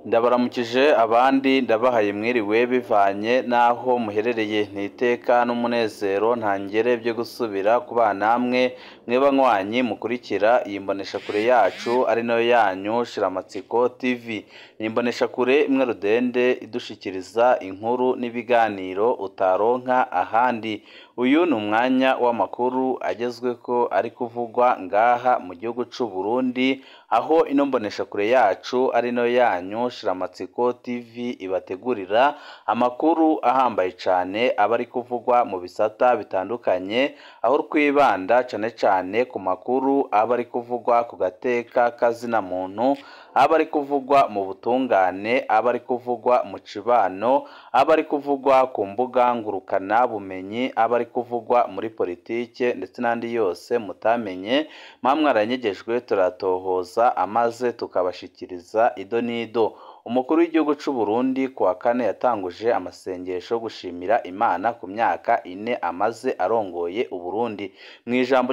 Ndabaramukije abandi ndabahaye mwiriwe bivanye n'aho muherereye, ni iteka n'umunezero ntangere byo gusubira kubana namwe mwe banywanyi mukurikira iyi mboneshakure yacu ari nayo yanyu Shiramatsiko TV. Ni imboneshakure imwe rudende idushikiriza inkuru n'ibiganiro utaronka ahandi. Uyu ni umwanya w'amakuru agezweko ari kuvugwa ngaha mu gihugu c'u Burundi, aho ino mboneshakure yacu ari nayo yanyu Shiramatsiko TV ibategurira amakuru ahambaye cane aba ari kuvugwa mu bisata bitandukanye, aho twibanda cane cane ku makuru aba ari kuvugwa ku gateka kazina muntu, aba ari kuvugwa mu butungane, aba ari kuvugwa mu cibano, aba ari kuvugwa ku mbuga ngurukana bumenyi, aba ari kuvugwa muri politike ndetse n'andi yose mutamenye, mwamwaranyegejwe turatohoza amaze tukabashikiriza ido n'ido. Umukuru w'igihugu c'u Burundi kuwa kane yatanguje amasengesho yo gushimira Imana ku myaka ine amaze arongoye Uburundi. Mu ijambo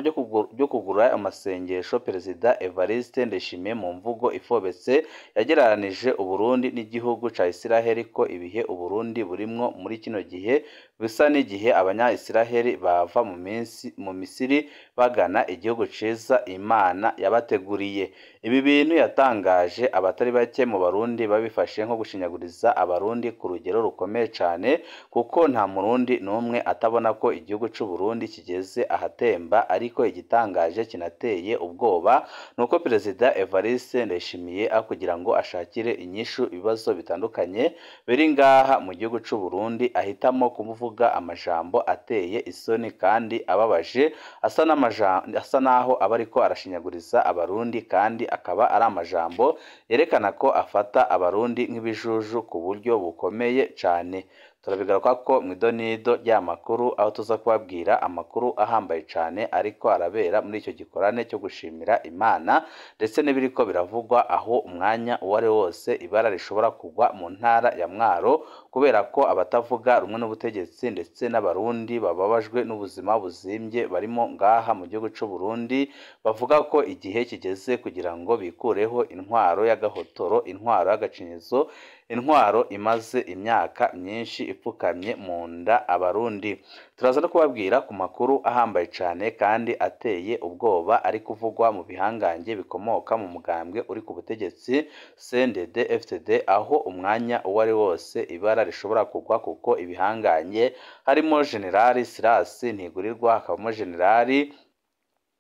ryo kugura amasengesho, Perezida Evariste Ndayishimiye mu mvugo ifobetse yagereranije Uburundi n'igihugu ca Isiraheli ko ibihe Uburundi burimwo muri kino gihe bisa n'igihe abanya-Isiraheli bava mu Misiri bagana igihugu ciza Imana yabateguriye. Ibi bintu yatangaje abatari bake mu Barundi babifashe nko gushinyaguriza Abarundi ku rugero rukomeye cane, kuko nta Murundi n'umwe atabona ko igihugu c'u Burundi kigeze ahatemba. Ariko igitangaje kinateye ubwoba nuko Perezida Evariste Ndayishimiye aho kugira ngo ashakire inyishu ibibazo bitandukanye biri ngaha mu gihugu c'u Burundi, ahitamo kuvuga amajambo ateye isoni kandi ababaje, asa naho aba ariko arashinyaguriza Abarundi, kandi akaba ari amajambo yerekana ko afata Abarundi nk'ibijuju ku buryo bukomeye cane. Turabigaruka ko mw'idonido ry'amakuru, aho tuza kubabwira amakuru ahambaye cane ariko arabera muri icyo gikorane cyo gushimira Imana, ndetse n'ibiriko biravugwa aho umwanya uwo ari wose ibara rishobora kugwa mu ntara ya Mwaro, kubera ko abatavuga rumwe n'ubutegetsi ndetse n'Abarundi bababajwe n'ubuzima buzimbye barimo ngaha mu gihugu c'u Burundi, bavuga ko igihe kigeze kugira ngo bikureho intwaro y'agahotoro, intwaro y'agacinyizo, intwaro imaze imyaka myinshi ipfukamye mu nda Abarundi. Turaza no kubabwira ku makuru ahambaye cane kandi ateye ubwoba ari kuvugwa mu bihangange bikomoka mu mugambwe uri ku butegetsi CNDD FDD, aho umwanya uwo ari wose ibara rishobora kugwa, kuko ibihangange harimo Generali Silas Ntigurirwa, hakabamo Generali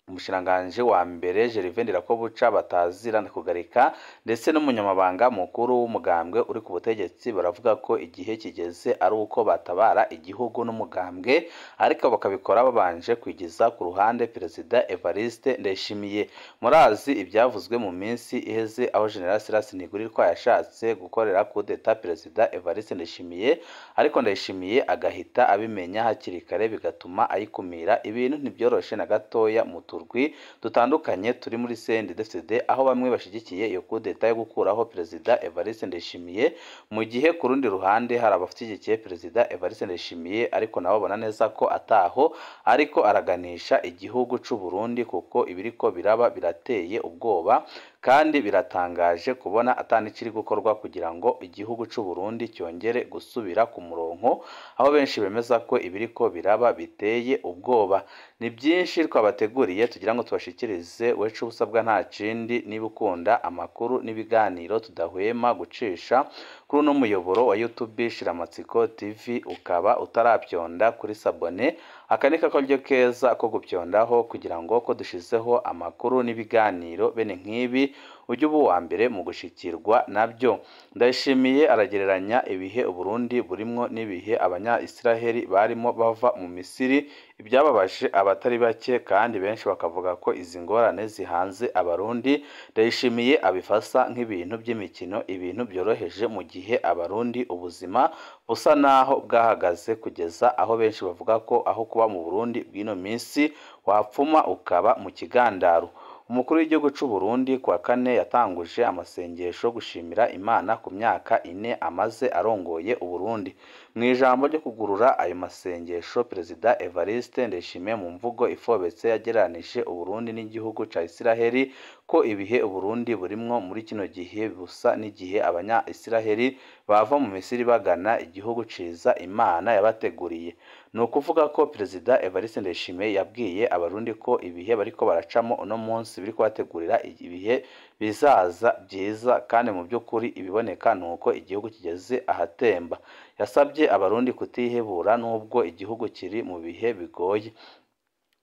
umushikiranganji wa mbere Gervais Ndirakobuca batazira kugarika, ndetse n'umunyamabanga mukuru w'umugambwe uri ku butegetsi. Baravuga ko igihe kigeze ari uko batabara igihugu n'umugambwe, ariko bakabikora babanje kwigiza ku ruhande Perezida Evariste Ndayishimiye. Murazi ibyavuzwe mu minsi iheze aho General Silas Ntigurirwa yashatse gukorera coup d'etat Perezida Evariste Ndayishimiye, ariko Ndayishimiye agahita abimenya hakiri kare bigatuma ayikumira. Ibintu ntibyoroshe na gatoya mu turwi dutandukanye turi muri CNDD-FDD, aho bamwe bashigikiye iyo coup d'etat yo gukuraho Perezida Evariste Ndayishimiye, mu gihe ku rundi ruhande hari abashyigikiye Perezida Evariste Ndayishimiye ariko nabo babona neza ko ataho ariko araganisha igihugu c'u Burundi, kuko ibiriko biraba birateye ubwoba kandi biratangaje kubona atanikiri gukorwa kugira ngo igihugu c'u Burundi cyongere gusubira ku murongo, aho benshi bemeza ko ibiriko biraba biteye ubwoba. Ni byinshi twabateguriye tugira ngo tubashikirize. Wecu ubusabwa nta kindi, niba ukunda amakuru n'ibiganiro tudahwema gucisha kuri uno muyoboro wa YouTube Shiramatsiko TV, ukaba utarabyonda kuri sabone, aka ni kakoryo keza ko gupyondaho kugira ngo ko dushizeho amakuru n'ibiganiro bene nk'ibi ujye uba uwa mbere mu gushikirwa nabyo. Ndayishimiye aragereranya ibihe Uburundi burimwo n'ibihe abanya-Isiraheli barimo bava mu Misiri, ibyababaje abatari bake kandi benshi bakavuga ko izi ngorane zihanze Abarundi. Ndayishimiye abifasa nk'ibintu by'imikino, ibintu byoroheje, mu gihe Abarundi ubuzima busa naho bwahagaze, kugeza aho benshi bavuga ko aho kuba mu Burundi bw'ino minsi wapfuma ukaba mu kigandaro. Umukuru w'igihugu c'u Burundi kuwa kane yatanguje amasengesho yo gushimira Imana ku myaka ine amaze arongoye Uburundi. Mu ijambo ryo kugurura ayo masengesho, Perezida Evariste Ndayishimiye mu mvugo ifobetse yagereranije Uburundi n'igihugu ca Isiraheli ko ibihe Uburundi burimwo muri kino gihe busa n'igihe abanya-Isiraheli bava mu Misiri bagana igihugu ciza Imana yabateguriye. Ni ukuvuga ko Perezida Evariste Ndayishimiye yabwiye abarundi ko ibihe bariko baracamo uno munsi biri kubategurira ibihe bizaza byiza, kandi mu by'ukuri ibiboneka ni uko igihugu kigeze ahatemba. Yasabye abarundi kutihebura nubwo igihugu kiri mu bihe bigoye.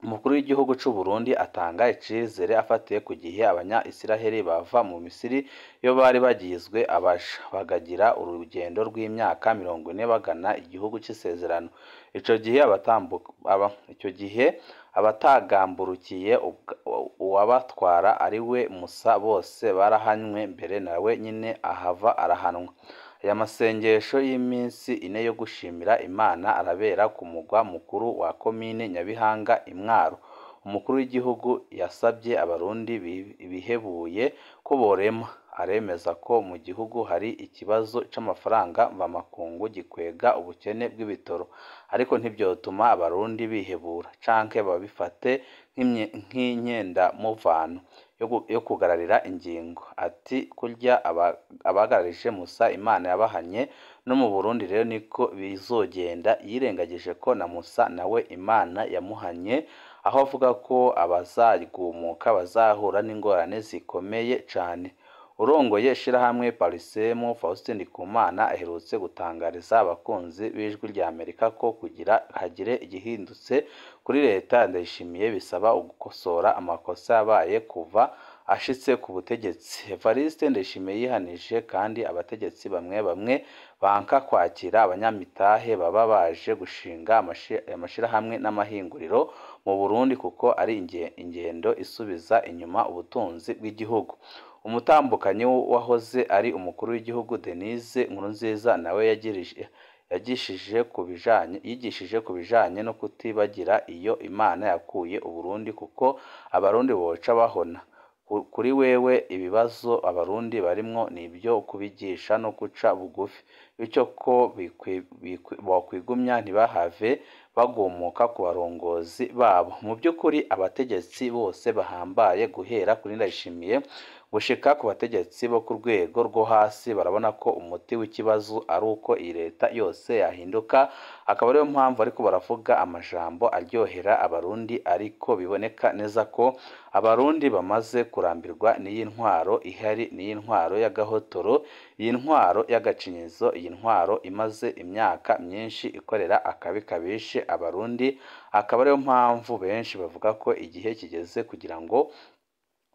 Umukuru w'igihugu c'u Burundi atanga icizere afatiye ku gihe abanya-Isiraheli bava mu Misiri iyo bari bagizwe abaja, bakagira urugendo rw'imyaka 40 bagana igihugu c'isezerano. Ico gihe abatagamburukiye uwabatwara ari we Musa bose barahanywe, mbere nawe nyine ahava arahanwa. Aya masengesho y'iminsi ine yo gushimira Imana arabera ku mugwa mukuru wa komine Nyabihanga i Mwaro. Umukuru w'igihugu yasabye abarundi bihebuye ko borema, aremeza ko mu gihugu hari ikibazo c'amafaranga mvamakungu gikwega ubukene bw'ibitoro, ariko ntivyotuma abarundi bihebura canke babifate nk'inkendamuvano yo kugararira ingingo. Ati kurya abagararije Musa Imana yabahanye, no mu Burundi rero niko bizogenda. Yirengagije ko na Musa nawe Imana yamuhanye, aho avuga ko abazagumuka bazahura n'ingorane zikomeye cane. Urongoye ishirahamwe Parisemu Faustin Ndikumana aherutse gutangariza abakunzi b'Ijwi rya Amerika ko kugira hagire igihindutse kuri leta Ndayishimiye bisaba gukosora amakosa yabaye kuva ashitse ku butegetsi. Evariste Ndayishimiye yihanije kandi abategetsi bamwe bamwe banka kwakira abanyamitahe baba baje gushinga amashirahamwe n'amahinguriro mu Burundi, kuko ari ingendo isubiza inyuma ubutunzi bw'igihugu. Umutambukanyi wahoze ari umukuru w'igihugu Denise Nkurunziza nawe yigishije ku bijanye no kutibagira iyo Imana yakuye Uburundi, kuko abarundi boca bahona. Kuri wewe ibibazo abarundi barimwo nibyo kubigisha no guca bugufi, bityo ko bokwigumya ntibahave bagumuka ku barongozi babo. Mu by'ukuri abategetsi bose bahambaye guhera kuri Ndayishimiye gushika ku bategetsi bo ku rwego rwo hasi barabona ko umuti w'ikibazo ari uko iyi leta yose yahinduka, akaba ariyo mpamvu ariko baravuga amajambo aryohera abarundi, ariko biboneka neza ko abarundi bamaze kurambirwa n'iyi ntwaro ihari, n'iyi ntwaro y'agahotoro, iyi ntwaro y'agacinyizo, iyi ntwaro imaze imyaka myinshi ikorera akabi kabishe abarundi. Akaba ariyo mpamvu benshi bavuga ko igihe kigeze kugira ngo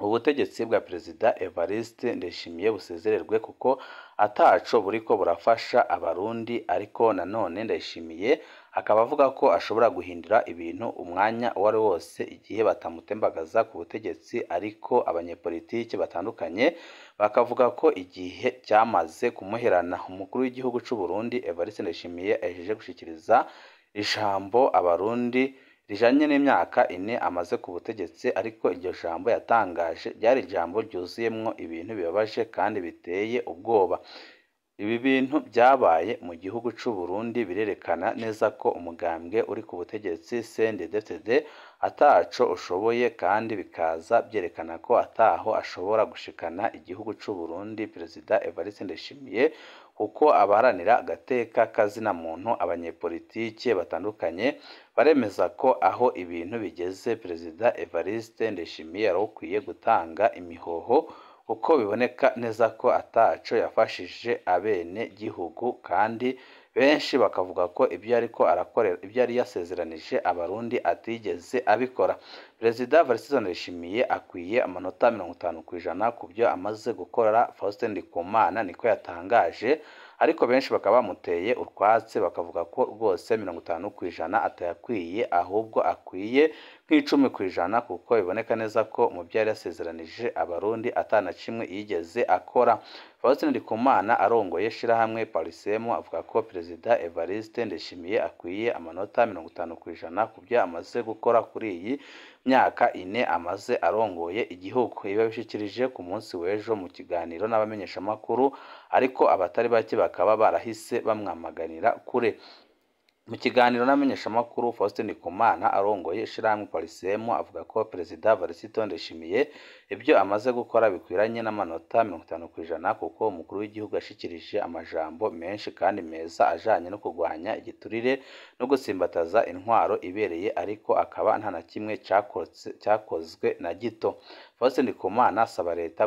ubutegetsi bwa Perezida Evariste Ndayishimiye busezererwe, kuko ataco buriko burafasha abarundi. Ariko nanone Ndayishimiye akaba avuga ko ashobora guhindura ibintu umwanya uwo ari wose igihe batamutembagaza ku butegetsi, ariko abanyepolitiki batandukanye bakavuga ko igihe cyamaze kumuherana. Umukuru w'igihugu c'u Burundi Evariste Ndayishimiye ahejeje gushikiriza ijambo abarundi rijanye n'imyaka 4 amaze ku butegetsi, ariko iryo jambo yatangaje ryari ijambo ryuzuyemwo ibintu bibabaje kandi biteye ubwoba. Ibi bintu byabaye mu gihugu c'u Burundi birerekana neza ko umugambwe uri ku butegetsi CNDD-FDD ataco ushoboye, kandi bikaza byerekana ko ataho ashobora gushikana igihugu c'u Burundi Perezida Evariste Ndayishimiye, kuko abaharanira agateka kazina muntu, abanyepolitike batandukanye baremeza ko aho ibintu bigeze Perezida Evariste Ndayishimiye yari ukwiye gutanga imihoho, kuko biboneka neza ko ataco yafashije abene gihugu, kandi benshi bakavuga ko ibyo ariko arakorera, ibyo yari yasezeranije abarundi atigeze abikora. Perezida Evariste Ndayishimiye akwiye amanota 50% ku byo amaze gukora, Faustin Ndikumana niko yatangaje, ariko benshi bakaba bamuteye utwatsi bakavuga ko rwose 50% atayakwiye, ahubwo akwiye nk'10%, kuko biboneka neza ko mu byo yari yasezeranije abarundi atana kimwe yigeze akora. Faustin Ndikumana arongoye shirahamwe Parisemu avuga ko Perezida Evariste Ndayishimiye akwiye amanota 50% ku byo amaze gukora kuri iyi myaka 4 amaze arongoye igihugu. Ibi babishikirije ku munsi w'ejo mu kiganiro n'abamenyeshamakuru, ariko abatari bake bakaba barahise bamwamaganira kure. Mu kiganiro n'amenyeshamakuru, Faustin Ndikumana arongoye ishirahamwe Parsem avuga ko Perezida Evariste Ndayishimiye ibyo amaze gukora bikwiranye n'amanota 50% kuko umukuru w'igihugu yashikirije amajambo menshi kandi meza ajanye no kurwanya igiturire no gutsimbataza intwaro ibereye, ariko akaba nta na kimwe cyakozwe na gito. Faustin Ndikumana asaba leta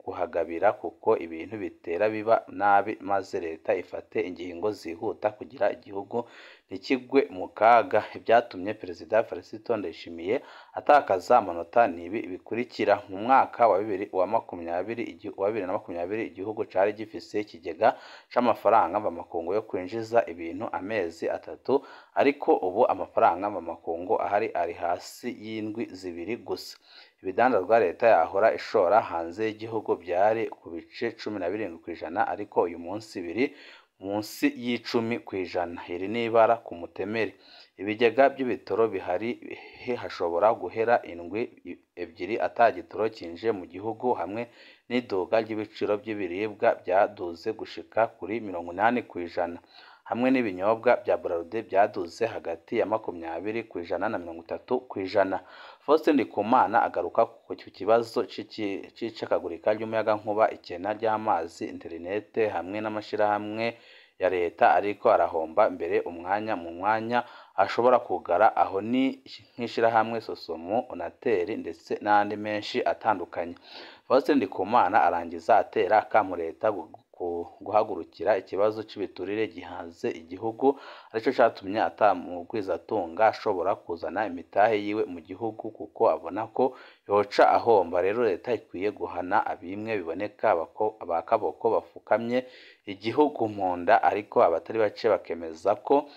guhagabira kuko ibintu bitera biba nabi, maze leta ifate ingingo zihuta kugira igihugu ntikigwe mu kaga. Ibyatumye Perezida Evariste Ndayishimiye atakaza amanota ni ibi bikurikira: mu mwaka wa 2020 igihugu cari gifise ikigega c'amafaranga mvamakungu yo kwinjiza ibintu amezi 3, ariko ubu amafaranga mvamakungu ahari ari hasi y'indwi 2 gusa. Ibidandazwa leta yahora ishora hanze y'igihugu byari ku bice 17%, ariko uyu munsi biri munsi y'10%. Iri ni ibara ku mutemeri. Ibigega by'ibitoro bihari hashobora guhera indwi 2 ata gitoro cinjiye mu gihugu, hamwe n'iduga ry'ibiciro by'ibiribwa byaduze gushika kuri 80%, hamwe n'ibinyobwa bya Bralirwa byaduze hagati ya 20% na 30%. Faustin Ndikumana agaruka ku kibazo c'icikagurika ry'umuyagankuba, ikena ry'amazi, interinete hamwe n'amashirahamwe ya leta ariko arahomba mbere umwanya mu mwanya ashobora kugara, aho ni nk'ishirahamwe Sosomo, Onatel ndetse n'andi menshi atandukanye. Faustin Ndikumana arangiza atera akamo leta guhagurukira ikibazo c'ibiturire gihanze igihugu, arico catumye ata mugwizatunga ashobora kuzana imitahe yiwe mu gihugu kuko abona ko yoca ahomba. Rero leta ikwiye guhana abimwe biboneka abakaboko bafukamye igihugu mu nda, ariko abatari bake bakemeza ko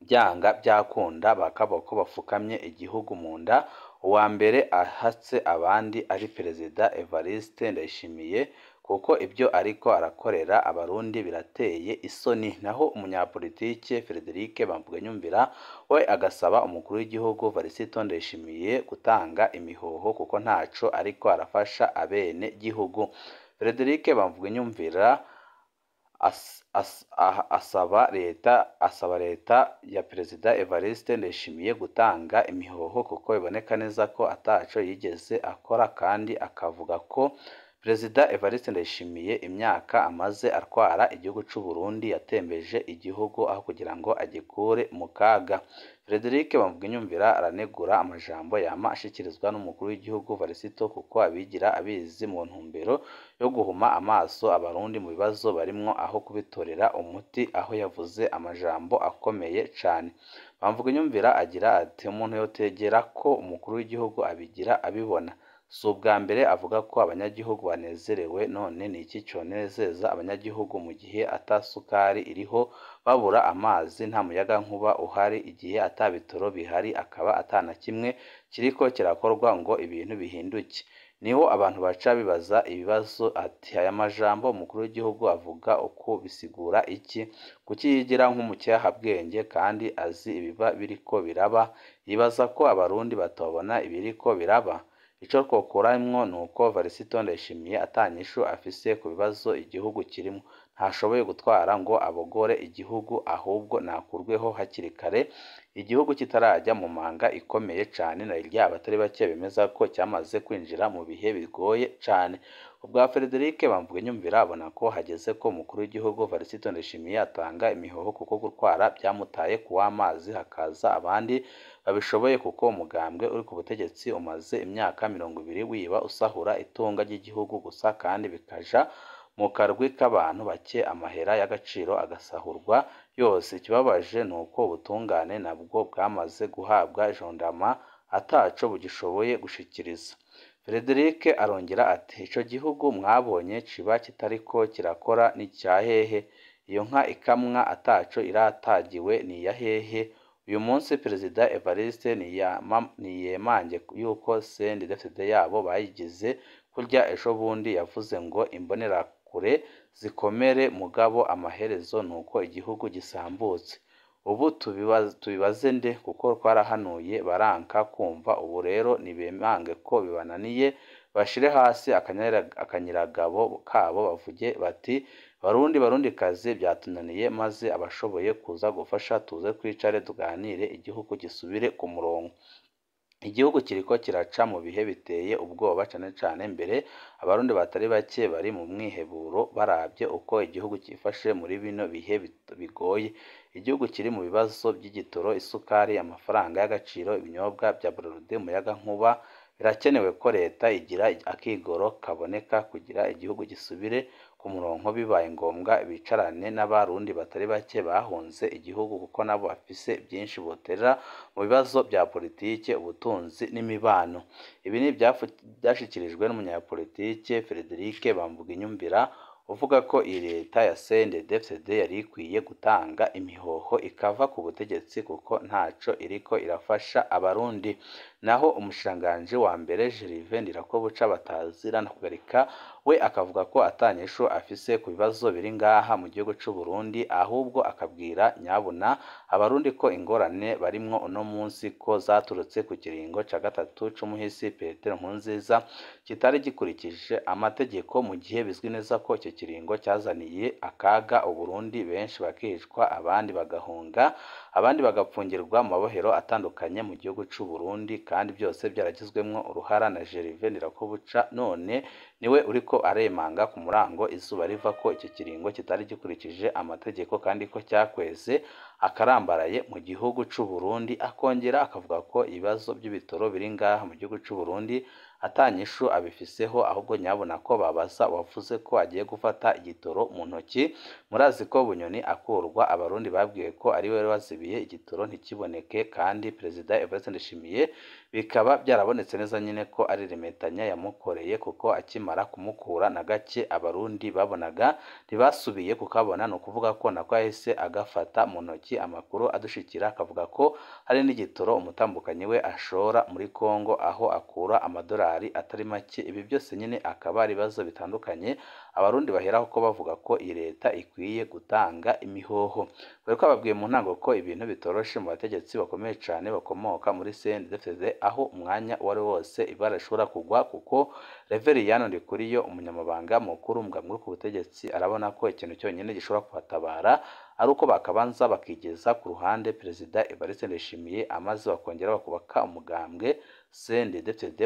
byanga byakunda bakaboko bafukamye igihugu mu nda, uwa mbere ahatse abandi ari Perezida Evariste Ndayishimiye, kuko ibyo ariko arakorera abarundi birateye isoni. Naho umunyapolitike Frederic Bamvugenyumvira we agasaba umukuru w'igihugu Evariste Ndayishimiye gutanga imihoho kuko ntaco ariko arafasha abene gihugu. Frederic Bamvugenyumvira asaba leta ya Perezida Evariste Ndayishimiye gutanga imihoho kuko biboneka neza ko ataco yigeze akora, kandi akavuga ko Perezida Evariste Ndayishimiye imyaka amaze atwara igihugu c'u Burundi yatembeje igihugu aho kugira ngo agikure mu kaga. Frederic Bamvugenyumvira aranegura amajambo yama ashikirizwa n'umukuru w'igihugu Evariste kuko abigira abizi mu ntumbero yo guhuma amaso abarundi mu bibazo barimwo aho kubitorera umuti, aho yavuze amajambo akomeye cane. Bamvugenyumvira agira ati: umuntu yotegera ko umukuru w'igihugu abigira abibona. Si ubwa mbere avuga ko abanyagihugu banezerewe, none ni iki conezeza abanyagihugu mu gihe ata sukari iriho, babura amazi, nta muyagankuba uhari, igihe ata bitoro bihari, akaba ata na kimwe kiriko kirakorwa ngo ibintu bihinduke? Niho abantu baca bibaza ibibazo ati: aya majambo umukuru w'igihugu avuga uko bisigura iki? Kuki yigira nk'umucyahabwenge kandi azi ibiba biriko biraba? Yibaza ko abarundi batobona ibiriko biraba? Ico twokuramwo nuko Evariste Ndayishimiye atanyishu afise ku bibazo igihugu kirimwo, ntashoboye gutwara ngo abogore igihugu, ahubwo nakurweho hakiri kare igihugu kitarajya mu manga ikomeye cane, na rirya abatari bake bemeza ko cyamaze kwinjira mu bihe bigoye cane. Ubwa Frederic Bamvugenyumvira abona ko hageze ko umukuru w'igihugu Evariste Ndayishimiye atanga imihoho kuko gutwara byamutaye kuw'amazi, hakaza abandi babishoboye, kuko umugambwe uri ku butegetsi umaze imyaka 20 wiba usahura itunga ry'igihugu gusa, kandi bikaja mu karwi k'abantu bake, amahera y'agaciro agasahurwa yose. Ikibabaje ni uko ubutungane nabwo bwamaze guhabwa jondama ataco bugishoboye gushikiriza. Frederic arongera ati: ico gihugu mwabonye ciba kitariko kirakora ni icya hehe? Iyo nka ikamwa ataco iratagiwe ni iya hehe? Uyu munsi Perezida Evariste niyemange yuko CNDD-FDD yabo bayigize kurya ejo bundi yavuze ngo imbonerakure zikomere, mugabo amaherezo nuko igihugu gisambutse. Ubu tubibaze nde? Kuko twarahanuye baranka kumva. Ubu rero nibemange ko bibananiye, bashire hasi akanyiragabo kabo bavuge bati Barundi barundikazi byatunaniye, maze abashoboye kuza gufasha tuze twicare tuganire igihugu gisubire ku murongo. Igihugu kiriko kiraca mu bihe biteye ubwoba cane cane mbere abarundi batari bake bari mu mwiheburo baravye uko igihugu cifashe muri bino bihe bigoye. Igihugu kiri mu bibazo vy'igitoro, isukari, amafaranga y'agaciro, ibinyobwa vya Bralirwa, umuyagankuba. Birakenewe ko leta igira akigoro kaboneka kugira igihugu gisubire ku murongo, bibaye ngombwa bicarane n'abarundi batari bake bahunze igihugu kuko nabo bafise vyinshi boterera mu bibazo vya politike, ubutunzi n'imibano. Ibi ni ivyashikirijwe n'umunyapolitike Frederic Bamvuginyumvira uvuga ko iyi leta ya CNDD-FDD yari ikwiye gutanga imihoho ikava ku butegetsi kuko ntaco iriko irafasha abarundi. Naho umushikiranganji wa mbere Gervais Ndirakobuca batazira kugarika we akavuga ko atanyishu afise ku bibazo biri ngaha mu gihugu c'u Burundi, ahubwo akabwira nyabuna abarundi ko ingorane barimwo uno munsi ko zaturutse ku kiringo ca gatatu c'umuhisi Petero Nkurunziza kitari gikurikije amategeko, mu gihe bizwi neza ko ico kiringo cyazaniye akaga Uburundi, benshi bakicwa, abandi bagahunga, abandi bagapfungirwa mu mabohero atandukanye mu gihugu c'u Burundi, kandi byose byaragizwemwo uruhara na Gervais Ndirakobuca. None niwe uriko aremanga ku murango izuba riva ko icyo kiringo kitari gikurikije amategeko kandi ko cyakweze akarambaraye mu gihugu c'u Burundi. Akongera akavuga ko ibibazo by'ibitoro biri ngaha mu gihugu c'u Burundi atanyishu abifiseho, ahubwo nyabona ko babaza uwavuze ko agiye gufata igitoro mu ntoki. Murazi ko Bunyoni akurwa abarundi babwiwe ko ari we wazibiye igitoro ntikiboneke, kandi Perezida Evariste Ndayishimiye bikaba byarabonetse neza nyine ko ari Remetanya yamukoreye, kuko akimara kumukura na gake abarundi babonaga ntibasubiye kukabona. Ni ukuvuga ko nako yahise agafata mu ntoki. Amakuru adushikira akavuga ko hari n'igitoro umutambukanyi we ashora muri Kongo aho akura amadolari atari make. Ibi byose nyine akaba ari ibibazo bitandukanye abarundi baheraho ko bavuga ko iyi leta ikwiye gutanga imihoho. Bari bababwiye mu ntango ko ibintu bitoroshe mu bategetsi bakomeye cane bakomoka muri CNDD-FDD, aho umwanya uwo ari wose ibara rishobora kugwa, kuko Reveriyano Ndikuriyo umunyamabanga mukuru umugambwe ku butegetsi arabona ko ikintu cyonyine gishobora kubatabara ari uko bakabanza bakigeza ku ruhande Perezida Evariste Ndayishimiye, amaze bakongera bakubaka umugambwe CNDD-FDD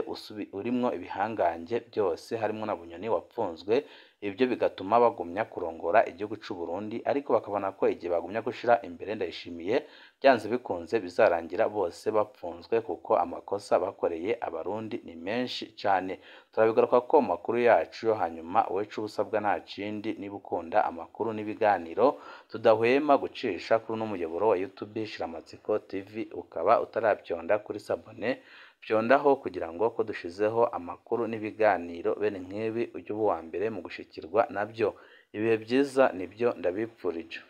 urimwo ibihangange byose harimo na Bunyoni wapfunzwe. Ibyo bigatuma bagumya kurongora igihugu c'u Burundi, ariko bakabona ko igihe bagumya gushira imbere Ndayishimiye byanze bikunze bizarangira bose bapfunzwe, kuko amakosa bakoreye abarundi ni menshi cane. Turabigaruka ko makuru yacu hanyuma wecu ubusabwa nta kindi, niba ukunda amakuru n'ibiganiro tudahwema gucisha kuri uno muyoboro wa YouTube Shiramatsiko TV, ukaba utarabyonda kuri sabone, byondaho kugira ngo ko dushizeho amakuru n'ibiganiro bene nk'ibi ujye uba uwa mbere mu gushikirwa nabyo. Ibihe byiza nibyo ndabipfurije.